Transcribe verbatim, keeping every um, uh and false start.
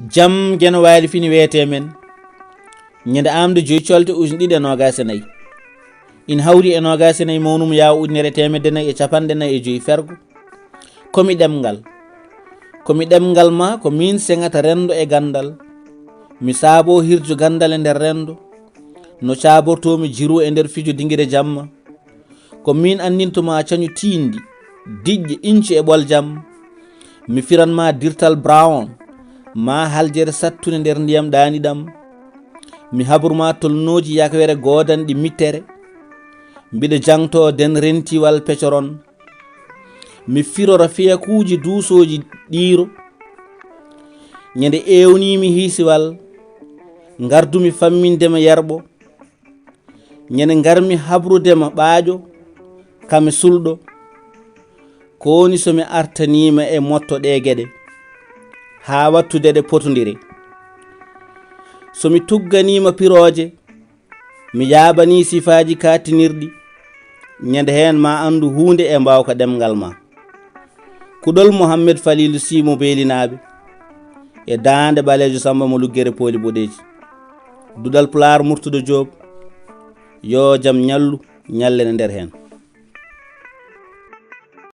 Jam Geno Waali fini weetee men ñande aamde joyi colte ujine ɗiɗi e noogaas e nayi. Ina hawri e noogaas e nayi mawnum yaawa ujunere e teemedde nayi e capanɗe nayi e joyi fergo. Ko mi ɗemngal. Ko mi ɗemngal ma, ko miin seŋata renndo e ganndal. Mi saaboo hirjo ganndal e nder renndo. No caabortoo-mi jiru e nder fijo dingire jamma. Ko miin anndinto ma cañu tiiɗndi, diƴƴe, inci e ɓoljam. Mi firan ma dirtal Brown, ma haljere sattunde nder ndiyam ɗaaniɗam. Mi habru ma tolnooji yakwere goodanɗi mittere. Mbiɗa jaŋtoo den rentiwal pecoron. Mi firora fiyakuuji duusooji ɗiiro. Ñande eewnii-mi hiisiwal, ngardumi famminde ma yerɓo. Ñande ngarmi habrude ma ɓaaƴo, kame sulɗo. Ko woni so mi artaniima e motto ɗee geɗe, haa wattude ɗe potondire. So mi tugganiima pirooje, mi jaabanii sifaaji kaaɗtinirɗi, ñande heen ma anndu huunde e mbaawka ɗemngal ma. Kuɗol Mohammed Faliilu Sii mo Beelinaaɓe e daande ɓaleejo Sammba mo Luggere Pooli Boɗeeji. Duɗal Pulaar Murtuɗo Joob, yoo jam ñallu, ñallen e nder heen.